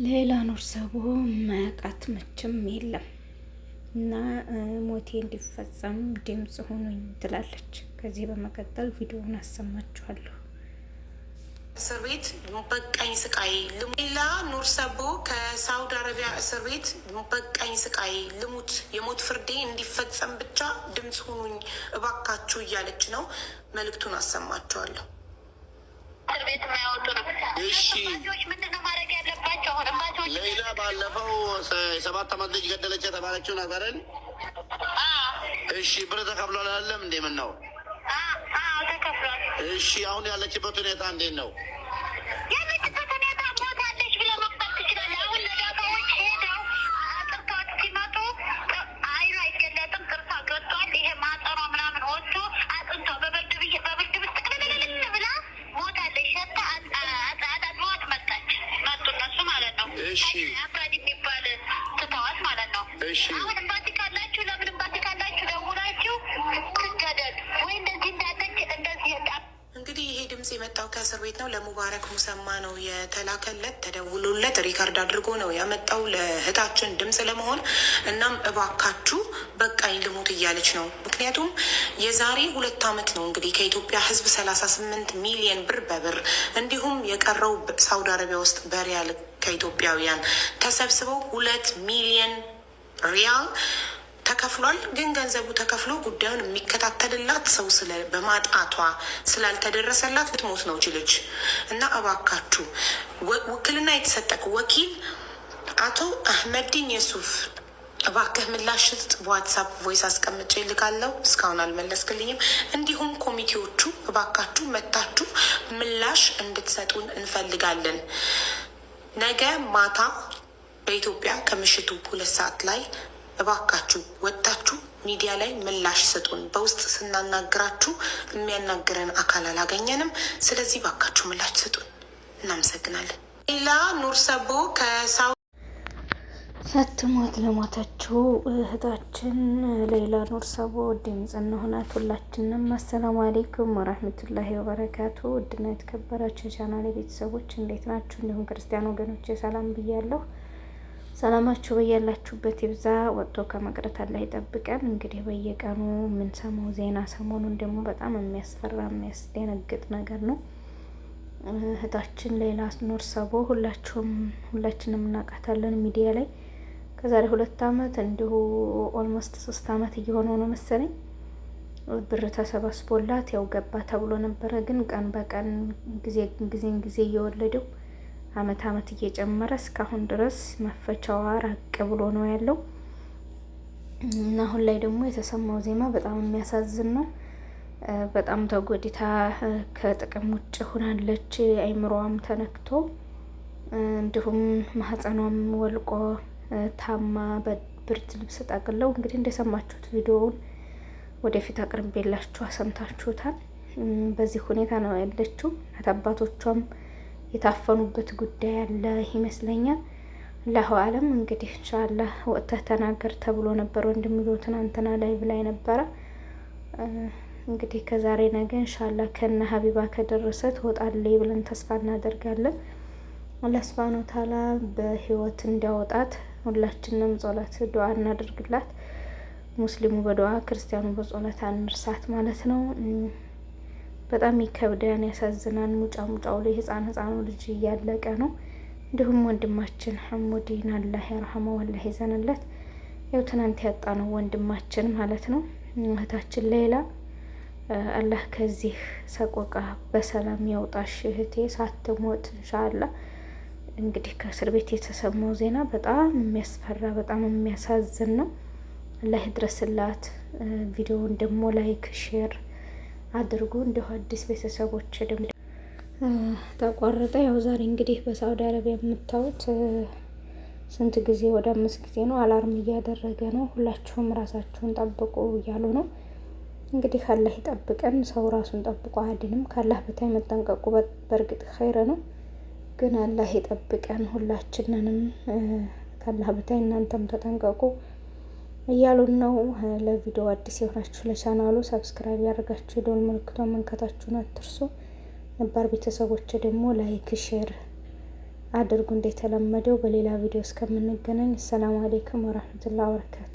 ሌላ ኑር ሰቦ ማያውቃት መቼም የለም እና ሞቴ እንዲፈጸም ድምጽ ሆኖኝ ትላለች። ከዚህ በመቀጠል ቪዲዮውን አሰማችኋለሁ። እስር ቤት በቃኝ ስቃይ፣ ሌላ ኑር ሰቦ ከሳውዲ አረቢያ እስር ቤት በቃኝ ስቃይ፣ ልሙት፣ የሞት ፍርዴ እንዲፈጸም ብቻ ድምፅ ሁኑኝ እባካችሁ እያለች ነው። መልእክቱን አሰማችኋለሁ። እስር ቤት የማያወጡ ነው። እሺ። ኤምባሲዎች ምንድን ነው ማድረግ ያለባቸው? አሁን ኤምባሲዎች ሌላ ባለፈው የ7 ዓመት ልጅ ገደለች የተባለችው ናት አይደል? እሺ፣ ብር ተከፍሏል አይደለም እንዴ? ምን ነው? አዎ ተከፍሏል። እሺ፣ አሁን ያለችበት ሁኔታ እንዴት ነው? ያለችበት ሁኔታ ሞታለች ብለህ መቁጠር ትችላለህ። አሁን ለዳታዎች ሄደው አጥርተዋት ሲመጡ አይኗ አይገለጥም፣ ጥርሷ ገጧል። ይሄ ማጠሯ ምናምን ወጥቶ አጥንቷ በብርድ በብርድ ልብስ ጥቅልልልል ብላ ሞታለች። ሸታ አጣጥመዋት መጣች፣ መጡ እነሱ ማለት ነው። አፍራድ የሚባል ትተዋት ማለት ነው። አሁን ኤምባሲ ካላችሁ፣ ለምን ኤምባሲ ካላችሁ ደውላችሁ ትገደል ወይ እንደዚህ እንዳለች እንደዚህ እንግዲህ ይሄ ድምጽ የመጣው ከእስር ቤት ነው። ለሙባረክ ሙሰማ ነው የተላከለት። ተደውሎለት record አድርጎ ነው ያመጣው ለእህታችን ድምጽ ለመሆን። እናም እባካችሁ በቃኝ ልሙት እያለች ነው። ምክንያቱም የዛሬ 2 ዓመት ነው እንግዲህ ከኢትዮጵያ ሕዝብ 38 ሚሊየን ብር በብር፣ እንዲሁም የቀረው ሳውዲ አረቢያ ውስጥ በሪያል ከኢትዮጵያውያን ተሰብስበው 2 ሚሊየን ሪያል ተከፍሏል። ግን ገንዘቡ ተከፍሎ ጉዳዩን የሚከታተልላት ሰው ስለ በማጣቷ ስላልተደረሰላት ልትሞት ነው ልጅ። እና እባካችሁ ውክልና የተሰጠክ ወኪል አቶ አህመዲን የሱፍ እባክህ ምላሽ ስጥ። በ WhatsApp voice አስቀምጬ ልካለው፣ እስካሁን አልመለስክልኝም። እንዲሁም ኮሚቴዎቹ እባካችሁ መታችሁ ምላሽ እንድትሰጡን እንፈልጋለን። ነገ ማታ በኢትዮጵያ ከምሽቱ 2 ሰዓት ላይ እባካችሁ ወጥታችሁ ሚዲያ ላይ ምላሽ ስጡን። በውስጥ ስናናግራችሁ የሚያናግረን አካል አላገኘንም። ስለዚህ እባካችሁ ምላሽ ስጡን። እናመሰግናለን። ሌላ ኑር ሰቦ ከሳው ሳትሞት ለሞተችው እህታችን ሌላ ኑር ሰቦ ድምጽ እንሆናት ሁላችንም። አሰላሙ አሌይኩም ወራህመቱላሂ ወበረካቱ። ውድና የተከበራችሁ የቻናሌ ቤተሰቦች እንዴት ናችሁ? እንዲሁም ክርስቲያን ወገኖች ሰላም ብያለሁ። ሰላማችሁ በያላችሁበት ይብዛ። ወጥቶ ከመቅረት አላህ ይጠብቀን። እንግዲህ በየቀኑ የምንሰማው ዜና ሰሞኑን ደግሞ በጣም የሚያስፈራ የሚያስደነግጥ ነገር ነው። እህታችን ሌላ ኑር ሰቦ ሁላችሁም ሁላችንም እናውቃታለን። ሚዲያ ላይ ከዛሬ 2 አመት እንዲሁ almost 3 አመት እየሆነው ነው መሰለኝ ብር ተሰባስቦላት ያው ገባ ተብሎ ነበረ። ግን ቀን በቀን ጊዜ ጊዜን ጊዜ እየወለደው አመት አመት እየጨመረ እስካሁን ድረስ መፈቻዋ ራቅ ብሎ ነው ያለው። እና አሁን ላይ ደግሞ የተሰማው ዜማ በጣም የሚያሳዝን ነው። በጣም ተጎድታ ከጥቅም ውጭ ሆናለች። አይምሮዋም ተነክቶ እንዲሁም ማህፀኗም ወልቆ ታማ በብርድ ልብስ ጠቅለው እንግዲህ እንደሰማችሁት ቪዲዮውን ወደፊት አቅርቤላችሁ አሰምታችሁታል። በዚህ ሁኔታ ነው ያለችው። እናት አባቶቿም የታፈኑበት ጉዳይ አለ ይመስለኛል። አላሁ አለም። እንግዲህ ኢንሻአላህ ወጥተህ ተናገር ተብሎ ነበር ወንድምየው ትናንትና ላይ ብላይ ነበረ። እንግዲህ ከዛሬ ነገ ኢንሻአላህ ከነ ሀቢባ ከደረሰ ትወጣለች ብለን ተስፋ እናደርጋለን። አላህ ሱብሃነሁ ወተዓላ በህይወት እንዲያወጣት ሁላችንም ጸሎት ዱዓ እናደርግላት። ሙስሊሙ በዱዓ፣ ክርስቲያኑ በጸሎት አንርሳት ማለት ነው። በጣም ይከብዳን፣ ያሳዝናል። ሙጫ ሙጫው ላይ ህፃን ህፃኑ ልጅ እያለቀ ነው። እንዲሁም ወንድማችን ሐሙዲን አላህ ያርሐመው፣ አላህ ይዘንለት። ያው ትናንት ያጣነው ወንድማችን ማለት ነው። እህታችን ሌላ አላህ ከዚህ ሰቆቃ በሰላም ያውጣሽ እህቴ፣ ሳትሞት ኢንሻአላህ። እንግዲህ ከእስር ቤት የተሰማው ዜና በጣም የሚያስፈራ በጣም የሚያሳዝን ነው። አላህ ይድረስላት። ቪዲዮውን ደግሞ like፣ share አድርጉ። እንዲሁ አዲስ ቤተሰቦች ደግሞ ተቋረጠ። ያው ዛሬ እንግዲህ በሳውዲ አረቢያ የምታዩት ስንት ጊዜ፣ ወደ አምስት ጊዜ ነው alarm እያደረገ ነው። ሁላችሁም ራሳችሁን ጠብቁ እያሉ ነው። እንግዲህ አላህ ይጠብቀን። ሰው ራሱን ጠብቆ አያድንም። ከአላህ በታይ መጠንቀቁ በእርግጥ ኸይር ነው፣ ግን አላህ ይጠብቀን ሁላችንንም። ከአላህ በታይ እናንተም ተጠንቀቁ እያሉን ነው። ለቪዲዮ አዲስ የሆናችሁ ለቻናሉ subscribe ያደርጋችሁ የደወል ምልክቷን መንካታችሁን አትርሱ። ነባር ቤተሰቦች ደግሞ like፣ share አድርጉ። እንደተለመደው በሌላ ቪዲዮ እስከምንገናኝ አሰላሙ አሌይኩም ወረህመቱላሂ ወበረካቱ።